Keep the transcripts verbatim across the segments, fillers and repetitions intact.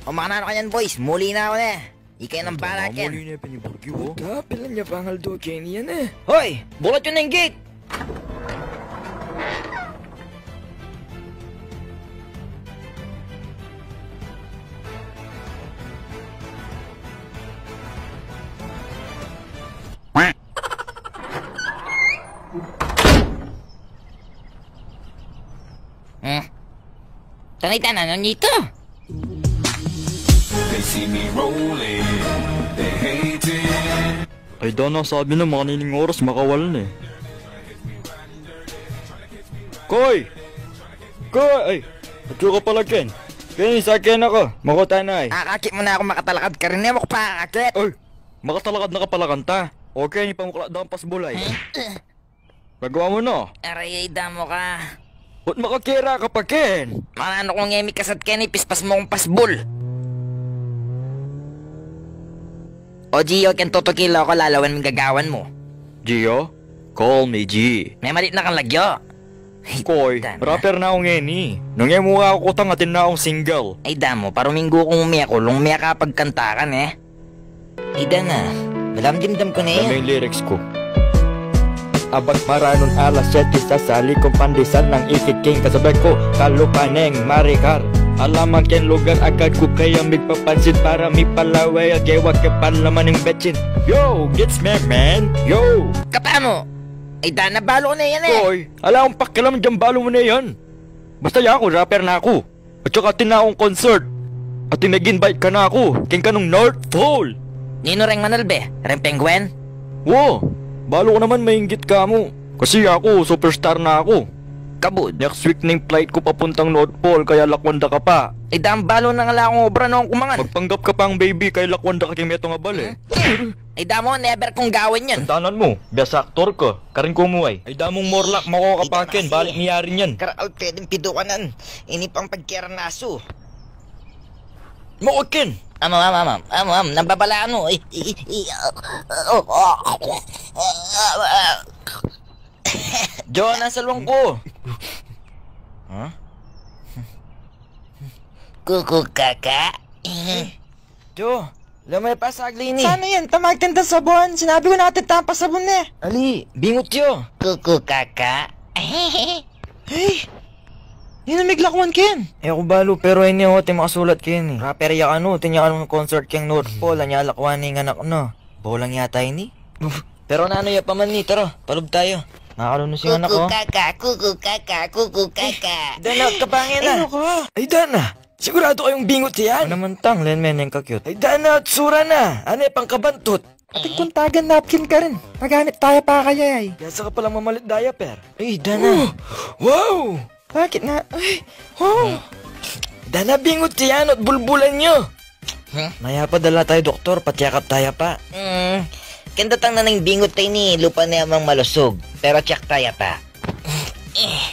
O, makananu kanyan, boys? Muli na ku ne. Ikayu nang bala ken. Muli na pin i Burgi, o. Ka, pilan ya pangaldo keni yan e. Hoy! Bulat yu neng gate! Hmm. Tanay tana, nanu ita? They see me rolling, they hating. Ay, dana, sabi na, makanining oras, makawal na e. Koy! Koy! Ay, atsu ka pala, Ken. Ken, isa Ken aku. Makuta na e. Akakit mu na aku, makatalakad ka rin e, maku pa akakit. Oy, makatalakad na ka pala kanta. Okay, ipamukla da kang pasbul ay. Gagawa mu na. Aray, ay, damu ka. Ba't makakera ka pa, Ken? Mananu kung e mi kasat keni, pispas mu kung pasbul. O, Gio, ken tutuki, loko, lalawen mu ing gagawan mu. Gio? Call me G. Memalit na kang lagyu. Koy, rapper na ku ngeni. Nung e mu aku kutang, atin na kung single. Ay, damu, paruminggu kung ume aku, lung me kapagkanta ka ne. Ida na. Balam dimdam ku ne. Alam mu ing lyrics ku. Abak maranun alas siyete, sasali kung pandesal nang ikit king kasabay ku, kalupa neng Maricar. Alaman keng lugar agad ku kaya migpapansin para mipalawe, agewa ke palaman ning betsin. Yo, gets me, man. Yo. Kapa mu. Ay, dana, balu ku ne yan e. Koy, ala kung pakialam dyan, balu mu ne yan. Basta yaku, rapper na ku. At saka atin na kung concert. Atin nag-invite kanaku, keng kanung North Pole. Ninu reng manalbe? Reng Penguin? Wo, balu ku naman mainggit ka mu. Kasi aku, superstar na aku. Kabud. Next week na ing flight ku papuntang North Pole, kaya lakwan da ka pa. Ay, dana, balu nang ala kung obra nung kumangan. Magpanggap ka pang baby, kaya lakwan da ka keng metung a bale. Ay, damu, never kung gawan yan. Tandanan mu, biasa aktor ka. Karin ku mu ay. Ay, damung morlak, makuka pa ken, balik ni yarin yan. Karakal pwedeng pidukanan. Ini pang pagkernasu. Makuka ken. Amam, amam, amam, amam, nababalaan mu. Ay, ay, ay, ah, oh, oh, ah, ah. John, nasa luwang ku. Huh? Kuku kaka. Jo, lumaya pa sagli ini. Sana yan, tamag tinda sabon. Sinabi ku na atin tampa sabon e. Ali, bingut yu. Kuku kaka. Hey, ninu miglakwan ken? E ku balu, pero ini o, atin makasulat keni. Rapper ya kanu, atin ya kanung concert keng North Pole, anya lakwan ing anak na. Bolang yata ini. Pero nanu ya pa man ni, tara, palub tayu. Makalunus ing anak o. Kuku kaka, kuku kaka, kuku kaka. Dana, kapangen na. Ay, dana. Sigurado kayung bingut yan? O naman tang, len me neng ka-cute. Ay, dana, atsura na. Ane pang kabantut? Atin kung tagan napkin karin. Magamit taya pa kaya ay. Biasa ka palang mamalit diaper. Ay, dana. Oh, wow! Bakit nga? Ay, wow! Dana, bingut yan, at bulbulan yu. Huh? Mayap a dala tayu doktor, pa-check up taya pa. Hmm. Ken datang na ning bingut a ini, lupa ne amang malusug. Pero check taya pa. Eh,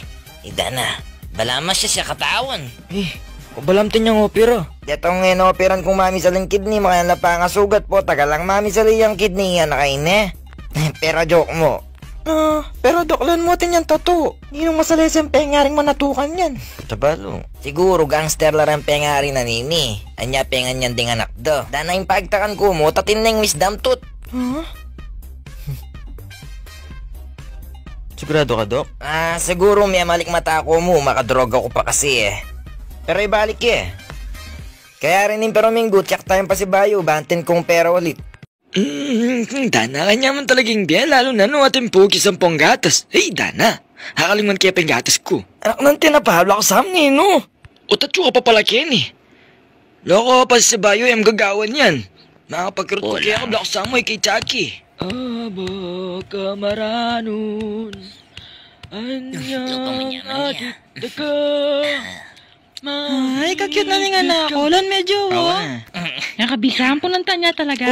ida na. Balamu sisiya katawan. Eh, o balamu atin yang opera. Detang enoperan kung mamisali ing kidney, makanyan la pangasugat, pota ka lang mamisali ing kidney, anak a ini. Pero joke mu. Ah, pero dok, lawen mu atin yang tattoo. Ninung masalese ing pengaring manatukan yan? Tabalu. Siguru gangster la reng pengari na nini. Anya penganyan ding anak da. Dana ing pagtakan ku mu, atin neng wisdom tooth. Huh? Sigurado ka, Dok? Ah, siguru miyamalikmata ku mu, makadroga ku pa kasi e. Pero ibalik ye. Kaya rin ing pero minggu, check tayung pasibayu, ba atin kung pera ulit. Mm, dana, kanyaman talaga ing bie, lalu na nung atin pukis ampong gatas. Ay, dana. Akalingwan ke pa ing gatas ku. Anak nang tinapa, wala ku sam ninu. Utat yu ka pa pala keni. Loko, pasibayu, e mu gagawan yan. Makapagkirut ku kaya kabla ku samu, e kay Chucky. Aba ka maranun. Anyang akit ka. Ay, ka-cute na ning anak ku. Lawen me jowa. Nakabisa, ampo nang tanya talaga.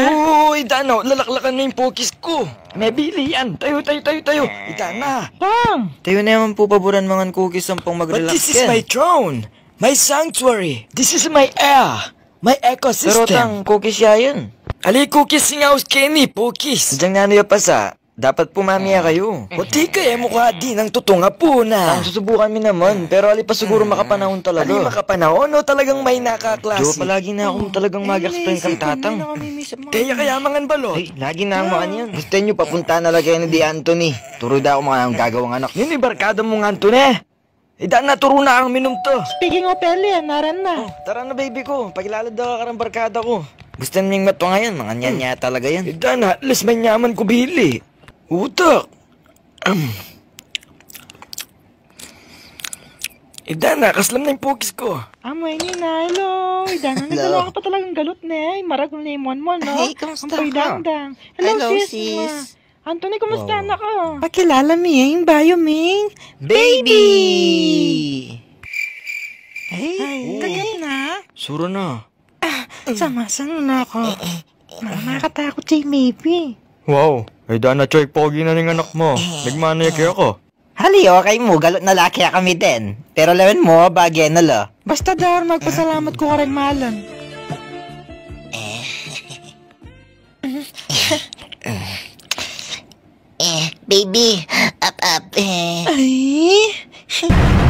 Uy, ida na, lalaklakan na ing pukis ku. Mebili yan. Tayu, tayu, tayu, tayu. Ida na. Pang! Tayu ne man pu paburan mangan kukis ampong mag-relax ken. But this is my throne, my sanctuary. This is my air, my ecosystem. Pero tang kukis ya yan. Ali kukis ing aus keni, pukis. Diang nanu ya pasa? Dapat pumamia kayu. O, tika, e mu ka dinan tutung apu na. Tang susubukan mi naman, pero ali pa siguru makapanaun talaga. Ali makapanaun o talagang may nakaklase? Jowa, palagi na akong talagang mag-explain kang tatang. Kaya, kaya mangan balot. Ay, lagi na mangan yan. Gusto nyo papunta na lagi ni di Anthony. Turu da ako mga gagawang anak. Yun, ibarkada mong Anthony. Ida na, turu na kang minum to. Speaking of Eli, naran na. O, tara na, baby ko. Pakilala da ka kareng barkada ku. Gusto niyang matuwa yan. Manganyan niya talaga yan. Ida na, at least manyaman ku bili. Utak. Ida na, kaslam na ing pukis ku. Amu ini na, hello. Ida na, nagdala ka pa talagang galut ne. Ay, maragul ne ing muan mu, no? Hey, kumusta ka? Ampay dangdang. Hello, sis. Anthony, kumusta na ka? Pakilala mi ing bayu ming baby. Ay, kagat na? Sura na. Samasang na ako. Mama, katakut siya, maybe. Wow, ay dana, Choy, pogi na ning anak mu. Nagmana ya keka. Ali, okay mu, galut na la kekami den. Pero lawen mu, bage na la. Basta, Dar, magpasalamat ku kareng malan. Eh, baby, ap, ap, eh. Ay.